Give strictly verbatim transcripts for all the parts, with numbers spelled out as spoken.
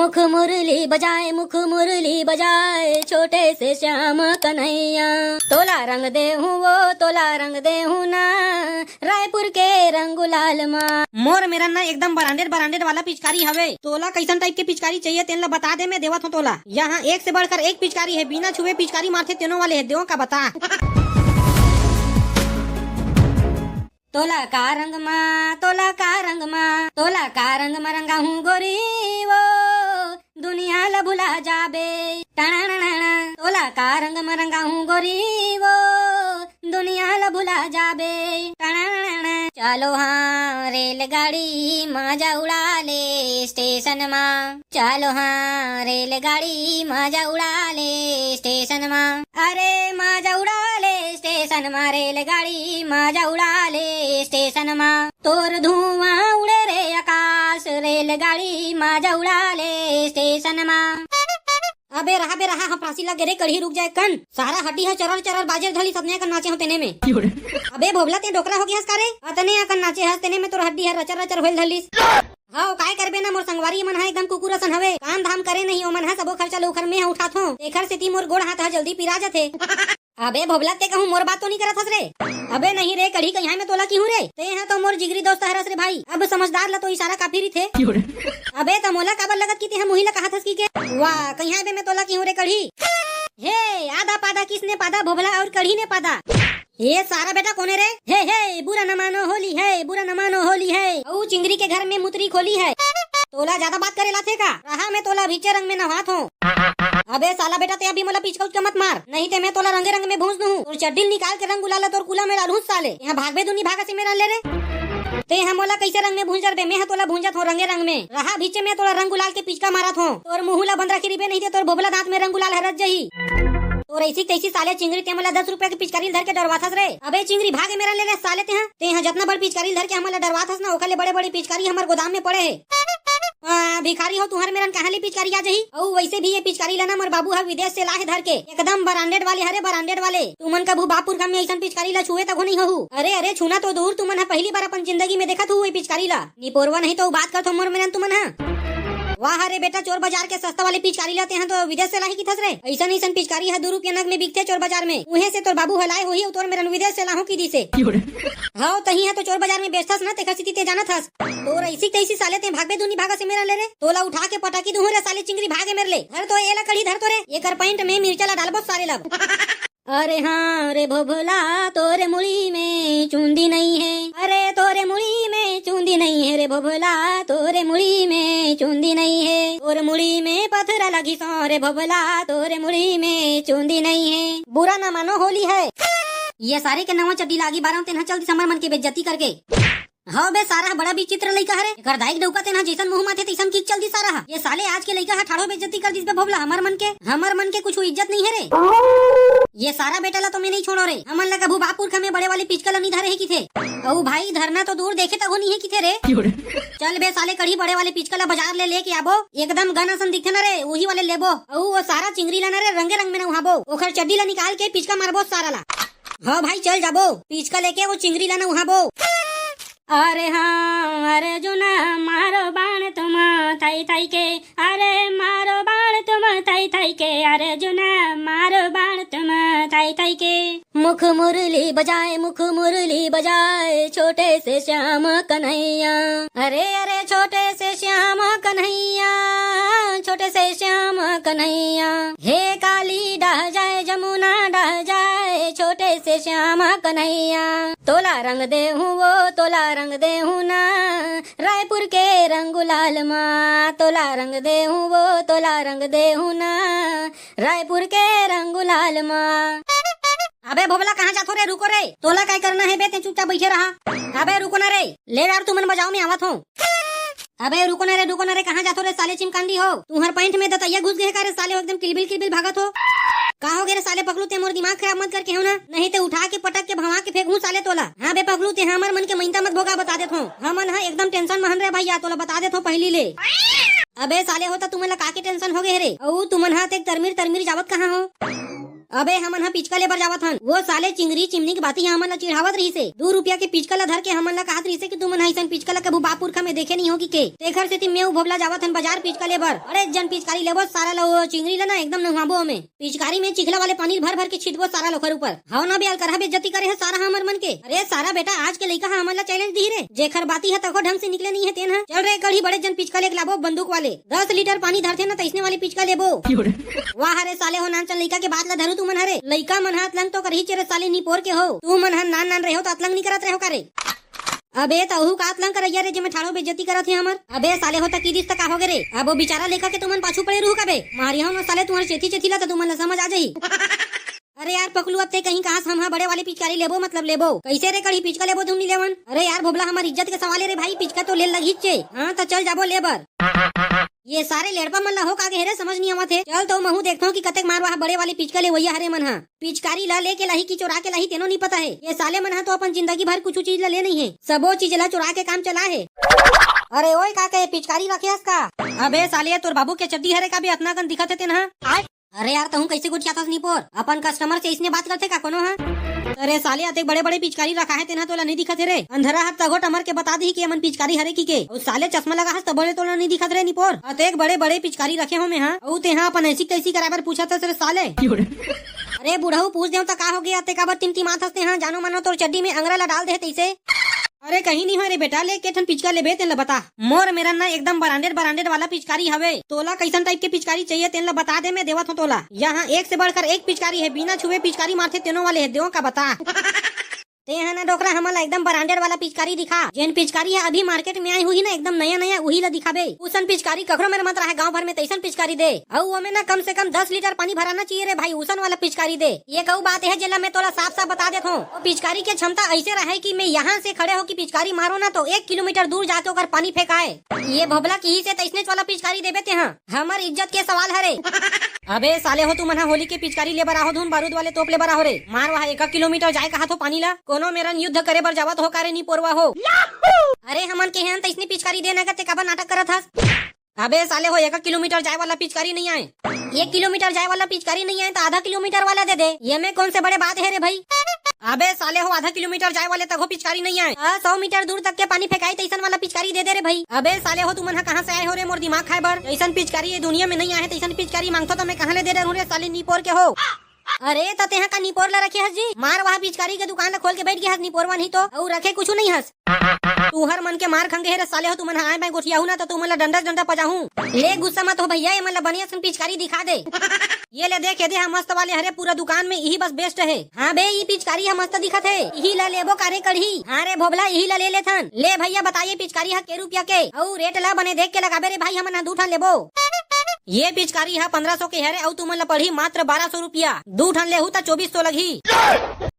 मुख मुरली बजाए, मुख मुरली बजाए, छोटे से श्याम कन्हैया। तोला रंग दे हूँ वो, तोला रंग दे हूँ ना, रायपुर के रंग गुलाल मा। मोर मेरन ना एकदम ब्रांडेड ब्रांडेड वाला पिचकारी हवे। तोला कैसन टाइप के पिचकारी चाहिए, तेन ला बता दे, मैं देवत हूँ तोला। यहाँ एक से बढ़कर एक पिचकारी है, बिना छुए पिचकारी मारथे तेनो वाले है, देवो का बता। तोला का रंग मा, तोला का रंग मा, तोला का रंग मा रंगा हूँ गोरी वो, दुनिया ला भुला जाबे। टणणणण। तोला का रंग मा रंगा हूँ गोरी वो, दुनिया ला भुला जाबे। टणणणण। चलो हाँ रेलगाड़ी, मजा उड़ा ले स्टेशन मा। चलो हाँ रेलगाड़ी, मजा उड़ा ले स्टेशन मा। अरे मजा उड़ा ले स्टेशन मा, रेलगाड़ी मजा उड़ा ले स्टेशन मा। तोर धुआं उड़े रे आकाश, रेलगाड़ी मजा उड़ा ले स्टेशन मा। अबे रहा बे रहा, हम फांसी लग गे रे, कढ़ी रुक जाए कन। सारा हड्डी ह चरर चरर बाजे धली, सतने अकन नाचे हो तेने में। अबे भोभला, ते डोकरा हो गया हस का रे? अतने अकन नाचे हस तेने में तोर हड्डी ह रचर रचर होल धलिस। हव, काय करबे ना, मोर संगवारी मन ह एकदम कुकुर असन हवे। काम धाम करे नहीं, ओमन ह सबो खर्चा ल उखर में ह उठाथों। एखर सेती मोर गोड़ हाथ ह जल्दी पिरा जथे। अबे भोभला, ते कहूँ मोर बात तो नहीं करत हस रे? अबे नहीं रे कढ़ी, कहिया मैं तोला किहूँ रे? ते ह तो मोर जिगरी दोस्त हरस रे भाई। अब समझदार ला तो इशारा काफी रहिथे। अबे त मोला काबर लगत कि ते ह मुही ला कहत हस कि के? वाह, कहिया बे मैं तोला किहूँ रे कढ़ी? हे, आदा पादा किसने पादा, भोभला और कढ़ी ने पादा। ये सारा बेटा कोने रे? हे, हे, बुरा न मानो, होली है, बुरा न मानो, होली है। अऊ चिंगरी के घर में मुतरी खोली है। तोला ज्यादा बात करे लाथे का? रहा, मैं तोला भीचे रंग में नहात हूँ। अबे साला बेटा, ते अभी मोला पिचका उचका मत मार, नहीं ते मैं तोला रंगे रंग में भूंज दूँ। तोर चड्डी ल निकाल के रंग गुलाल ला तोर कुला में डालूँ साले। यहाँ भागबे दुनी भाग से मेरा ले रे। ते ह मोला कैसे रंग में भूंज डरबे? मैं ह तोला भूंजत हूँ रंगे रंग में। रहा भीचे, मैं तोला रंग गुलाल के पिचका मारत हूँ। तोर मुँह ला बंद रखी रिबे, नहीं ते तोर भोभला दांत में रंग गुलाल हरत जही। तोर ऐसी तैसी साले चिंगरी, ते मोला दस रुपया के पिचकारी ल धर के डरवाथस रे। अबे चिंगरी, भागे मेरा ले रे साले ते ह। ते ह जतना बड़ पिचकारी ल धर के हमन ला डरवाथस ना, ओकर ले बड़े बड़े पिचकारी हमर गोदाम में पड़े हे। आ, भिखारी हो, तुहर मेरन कहाँ ले पिचकारी आ जही? अऊ वैसे भी ये पिचकारी ला ना मोर बाबू ह विदेश से लाहे धर के, एकदम ब्रांडेड वाले हरे, ब्रांडेड वाले। तुमन कभू बाप पुरखा में ऐसन पिचकारी ला छुए तको नहीं होहू। अरे अरे, छूना तो दूर, तुमन ह पहली बार अपन जिंदगी में देखत हू ये पिचकारी ला। निपोरवा नहीं तो बात करत हो मोर मेरन तुमन ह। वाह रे बेटा, चोर बाजार के सस्ता वाले पिचकारी ला ते ह तो विदेश से लाही किथस रे। ऐसन ऐसन पिचकारी ह दू रुपया नग में बिकथे चोर बाजार में। उहे से तोर बाबू ह लाए होही अउ तोर मेरन विदेश से लाहूं की दिसे। हव, तही ह तो चोर बाजार में बेचथस ना, तेखर सेती ते जानत हस। तोर ऐसी तैसी साले, ते भागबे दुनी भागा से मेरा ले रे। तोला उठा के पटाकी दूहूं रे साले चिंगरी, भागे मेर ले। धर तो एला कढ़ी, धर तो रे। एकर पैंट में मिर्चा ला डालबो सारे ला। अरे हाँ रे भोभला, तोरे मुड़ी में चुंदी नहीं है। अरे तोरे मुड़ी में चुंदी नहीं है रे भोभला, तोरे मुड़ी में चुंदी नहीं है। तोरे मुड़ी में पथरा लगी सो रे भोभला, तोरे मुड़ी में चुंदी नहीं है। बुरा ना मानो, होली है। ये सारे के नवा चड्डी लागी बारम, तेन ह चल दिस हमर मन के बेइज्जती करके। हव बे, सारा ह बड़ा विचित्र लइका हरे। एकर दाई के डउका तेन ह जइसन मुंह माथे तइसन किक चल दिस सारा ह। ये साले आज के लइका ह ठाड़ो बेइज्जती कर दिस बे भोभला, हमर मन के, हमर मन के कुछु इज्जत नइ हे रे। ये सारा बेटा ला तो मैं नइ छोड़ो रे, हमन ला कभू बाप पुरखा में बड़े वाले पिचका ला नइ धरे हे किथे। अउ भाई धरना तो दूर देखे तको नइ हे किथे रे। चल बे साले कढ़ी, बड़े वाले पिचका ला बाजार ले लेके आबो, एकदम गन असन दिखथे ना रे, उही वाले लेबो। अउ वो सारा चिंगरी ला ना रे रंगे रंग में नहाबो, ओखर चड्डी ला निकाल के पिचका मारबो सारा ला। हाँ भाई चल जाबो, पिचका लेके वो चिंगरी ला नहाबो। अरे हाँ, अरे जुना मारो बाण तुम थाई थाई के, अरे मारो बाण तुम थाई थाई के, अरे जुना मारो बाण तुम थाई थाई के। मुख मुरली बजाए, मुख मुरली बजाए, छोटे से श्याम कन्हैया। अरे अरे छोटे से श्याम कन्हैया, छोटे से श्याम कन्हैया। हे काली डह जाए, जमुना डह जाए, छोटे से श्याम कन्हैया। तोला रंग देहूं वो, तोला रंग देहूं ना, रायपुर के रंग गुलाल मा। तोला रंग देहूं वो, तोला रंग देहूं ना, रायपुर के रंग गुलाल मा। अबे भोभला, कहाँ जाथो रे? रुको रे, तोला काय करना हे बे, ते चुपचाप बइठे रहा। अबे रुको ना रे, ले यार तुमन बजाओ, मैं आवत हूँ। अबे रुको ना रे, रुको ना रे, कहाँ जाथो रे साले चिमकांडी हो? तुहर पैंट में दतैया घुस गे हे का रे साले हो? एकदम किलबिल किलबिल भागत हो। का हो गे रे साले पकलू, ते मोर दिमाग खराब मत करके हो ना, नहीं ते उठा के पटक के भवा के फेंकहूँ साले तोला। हाँ बे पकलू, ते हमर मन के मइनता मत भोगा, बता देत हो। हमन ह एकदम टेंशन में हन रे भैया, तोला बता देत हो पहिली ले। अबे साले हो, त तुमन ला का के टेंशन हो गे हे रे? अउ तुमन ह ते तरमीर तरमीर जावत कहाँ हो? अबे, हमन ह पिचका लेबर जावत हन। वो साले चिंगरी चिमनी के बाती ह हमन ला चिढ़ावत रहिसे। दू रुपया के पिचका ला धर के हमन ला कहत रहिसे कि तुमन ह अइसन पिचका ला कभू बाप पुरखा में देखे नहीं हो कि के। तेखर सेती मैं अउ भोभला जावत हन बाजार पिचका लेबर। अरे जन पिचकारी लेबो सारा ला, वो चिंगरी ला ना एकदम नहुआबो ओमे। पिचकारी में चिखला वाले पानी भर भर के छिटबो सारा ला ओखर ऊपर। हव ना बे, अलकरहा बेइज्जती करे हे सारा हमर मन के। अरे सारा बेटा, आज के लइका ह हमन ला चैलेंज दिही रे। जेखर बाती ह तको ढंग से निकले नहीं हे तेन ह। चल रे कढ़ी, बड़े जन पिचका लेके लाबो बंदूक वाले। दस लीटर पानी धरथे ना, तइसने वाले पिचका लेबो। वाह रे साले हो, नानचन लइका के बात ला धरू तुमन ह रे। लइका मन ह अतलंग तो करही चे रे साले निपोर के हो। तुमन ह नान नान रहे हो त अतलंग नहीं करत रहे हो का रे? अबे त ओहू का अतलंग करइया रे, जेमे ठाड़ो बेइज्जती करत हे हमर। अबे साले हो, त की दिस त का हो गे रे? अब वो बेचारा लइका के तुमन पाछू पड़े रहू का बे? मारिहव ना साले तुम्हर चेथी चेथी ला, त तुमन ला समझ आ जाही। अरे यार पकलू, अब ते कहीं कहास हम हा बड़े वाली पिचकारी लेबो, मतलब लेबो। कइसे रे कढ़ी, पिचका लेबो धुन नहीं लेवन? अरे यार भोभला, हमर इज्जत के सवाल हे रे भाई, पिचका तो ले लगही चे। हाँ त चल जाबो लेबर। ये सारे लेड़पा मन ला हो का गे हे रे, समझ नहीं आवत हे। चल तो महू देखथव कि कतेक मारवा ह बड़े वाली पिचका लेवइया हरे मन ह। पिचकारी ला लेके लाही कि चोरा के लाही तेनो नहीं पता हे। ये साले मन ह तो अपन जिंदगी भर कुछ चीज ला ले नहीं हे, सबो चीज ला चोरा के काम चला हे। अरे ओए का कहे, पिचकारी रखे हस का? अबे साले, तोर बाबू के चड्डी हरे का बे, अतना कन दिखत हे तेन ह? अरे यार, तहूँ कइसे गोठियाथस निपोर? अपन कस्टमर से अइसने बात करथे का कोनो ह? अरे साले, अतेक बड़े-बड़े पिचकारी रखा हे, तेन ह तोला नइ दिखत हे रे? अंधरा ह तघो टमर के बता दिही कि एमन पिचकारी हरे कि के। अउ साले, चश्मा लगा हस तभो ले तोला नइ दिखत रे निपोर? अतेक बड़े-बड़े पिचकारी रखे हो में ह, अउ तेहा अपन ऐसी तैसी कराए बर पूछत हस रे साले। अरे बुढ़ऊ, पूछ देव त का हो गया? ते काबर टिमटिमात हस तेहा? जानो मानो तोर चड्डी में अंगरा ला डाल दे तइसे। अरे कहीं नहीं हो रे बेटा, ले के ठन पिचका लेबे तेन ला बता। मोर मेरन ना एकदम ब्रांडेड ब्रांडेड वाला पिचकारी हवे। तोला कइसन टाइप के पिचकारी चाहिए तेन ला बता दे, मैं देवत हूँ तोला। यहाँ एक से बढ़कर एक पिचकारी हे, बिना छुए पिचकारी मारथे तेनो वाले हे, देवों का बता। ते ह ना डोकरा, हमन ला एकदम ब्रांडेड वाला पिचकारी दिखा। जेन पिचकारी ह अभी मार्केट में आई हुई ना, एकदम नया नया, उही ला दिखाबे। उसन पिचकारी कखरो मेर मत रहे गांव भर में, तइसन पिचकारी दे। अउ ओमे ना कम से कम दस लीटर पानी भराना चाहिए रे भाई, उसन वाला पिचकारी दे। ये कहू बात हे जेला मैं तोला साफ साफ बता देत हूँ, वो पिचकारी के क्षमता ऐसे रहे कि मैं यहाँ से खड़े होके पिचकारी मारो ना तो एक किलोमीटर दूर जाके ओकर पानी फेंकाए। ये भोभला किही से तइसने वाला पिचकारी देबे तेहा, हमर इज्जत के सवाल हरे। अबे साले हो, तुमन ह होली के पिचकारी ले बर आहो धुन, बारूद वाले तोप ले बर आहो रे। मार वहा एक किलोमीटर जाए कहा थो पानी ला, कोनो मेरन युद्ध करे बर जावत हो का रे निपोरवा हो। अरे हमन के हन तइसने पिचकारी देना करते काबर नाटक करत हस? अबे साले हो, एक किलोमीटर जाए वाला पिचकारी नहीं आए। एक किलोमीटर जाए वाला पिचकारी नहीं आए त आधा किलोमीटर वाला दे दे, ये में कौन से बड़े बात हे रे भाई? अबे साले हो, आधा किलोमीटर जाए वाले तक हो पिचकारी नहीं आए। आ, सौ मीटर दूर तक के पानी फेंकाई तइसन वाला पिचकारी दे दे रे भाई। अबे साले हो, तुमन ह कहाँ से आए हो रे मोर दिमाग खाए बर? जइसन पिचकारी ये दुनिया में नहीं आए तइसन पिचकारी मांगथो त मैं कहाँ ले दे डरूं रे साले निपोर के हो। अरे त तेहा का निपोर ला रखे हस जी? मार वहा पिचकारी के दुकान ला खोल के बैठ गया हस निपोरवा नहीं तो, अउ रखे कुछ नहीं हस। तुहर मन के मार खंगे हे रे साले हो, तुमन ह आए मैं गोठियाहू ना त तुमन ला डंडा डंडा पजाहूं। ले गुस्सा मत हो भैया, ये मन ला बने असन पिचकारी दिखा दे। ये ले देख, ये दे हा मस्त वाले हरे, पूरा दुकान में इही बस बेस्ट हे। हाँ बे, ई पिचकारी हा मस्त दिखत हे, इही ला लेबो का रे कढ़ी? हाँ रे भोभला, इही ला ले लेथन। ले भैया बताइए पिचकारी हा के रुपया के, अउ रेट ला बने देख के लगाबे रे भाई, हमन हा दू ठन लेबो। ये पिचकारी हा पंद्रह सौ के हरे, अउ तुमन ला पड़ही मात्र बारह सौ रुपया। दू ठन लेहू त चौबीस सौ लगही।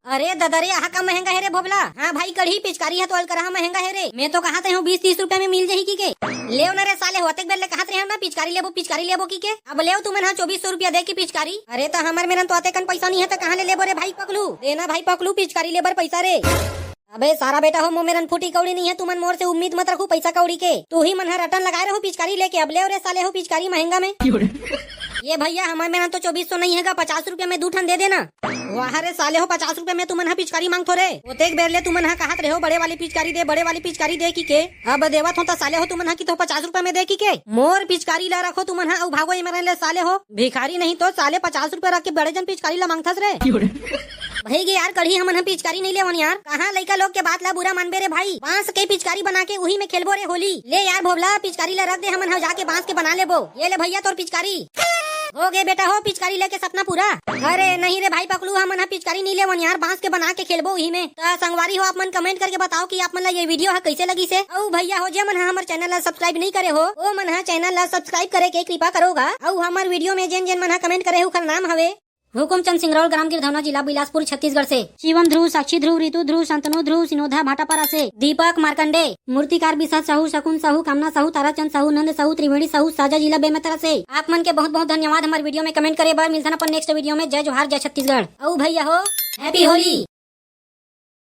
अरे ददा रे, आहा का महंगा हे रे भोभला। हाँ भाई, कढ़ी पिचकारी ह तो अलकरहा महंगा हे रे। मैं तो कहत रहेंव बीस तीस रुपया में मिल जाही की के। लेव ना रे साले हो, अतेक बेर ले कहत रहेंव ना पिचकारी लेबो, पिचकारी लेबो की के। अब लेव तुमन ह चौबीस सौ रुपया दे के पिचकारी। अरे त हमर मेरन तो अतेकन पैसा नहीं हे त कहाँ ले लेबो रे भाई पकलू? देना भाई पकलू पिचकारी लेबर पैसा रे। अबे सारा बेटा हो, मोर मेरन फूटी कौड़ी नहीं हे, तुमन मोर से उम्मीद मत रखू पैसा कौड़ी के। तू ही मन ह रटन लगाए रहू पिचकारी लेके, अब लेव रे साले हो पिचकारी महंगा में। ये भैया, हमर मेरन तो चौबीस सौ नहीं हे गा, पचास रुपया में दू ठन दे देना। वाह रे साले हो, पचास रुपया में तुमन ह पिचकारी मांगथो रे। ओतेक बेर ले तुमन ह कहत रहे हो बड़े वाली पिचकारी दे, बड़े वाली पिचकारी दे की के। अब देवत हो त साले हो तुमन ह कि तो पचास रुपया में दे की के। मोर पिचकारी ला रखो तुमन ह, अउ भागो ए मेरन ले साले हो। भिखारी नहीं तो साले पचास रुपया रख के बड़े जन पिचकारी ला मांगथस रे। भाई गे यार, कढ़ी हमन ह पिचकारी नहीं लेवन यार। कहाँ लइका लोग के बात ला बुरा मानबे रे भाई? बांस के पिचकारी बना के उही में खेलबो रे होली। ले यार भोभला, पिचकारी ला रख दे, हमन ह जाके बांस के बना लेबो। ये ले भैया तोर पिचकारी। हो गे बेटा हो, पिचकारी लेके सपना पूरा। अरे नहीं रे भाई पकलू, हमन ह पिचकारी नहीं लेवन यार, बांस के बना के खेलबो उही में। त संगवारी हो, आप मन comment करके बताओ कि आप मन ला ये video ह कैसे लगिस हे। अउ भैया हो, जे मन ह हमर channel ला subscribe नहीं करे हो, ओ मन ह channel ला subscribe करे के कृपा करो गा। अउ हमर video में जेन जेन मन ह comment करे हे, ओखर नाम हवे हुकुमचंद सिंगरौल, ग्राम गिरधौना, जिला बिलासपुर, छत्तीसगढ़ से। शिवम ध्रुव, साक्षी ध्रुव, रितु ध्रुव, शांतनु ध्रुव, सिनोधा भाटापारा से। दीपक मार्कंडे, मूर्तिकार बिसात साहू, शकुन साहू, कामना साहू, ताराचंद साहू, नंद साहू, त्रिवेणी साहू, साजा जिला बेमेतरा से। आप मन के बहुत बहुत धन्यवाद हमर video में comment करे बर। मिलथन अपन next video में। जय जोहार, जय छत्तीसगढ़। अउ भैया हो, happy होली।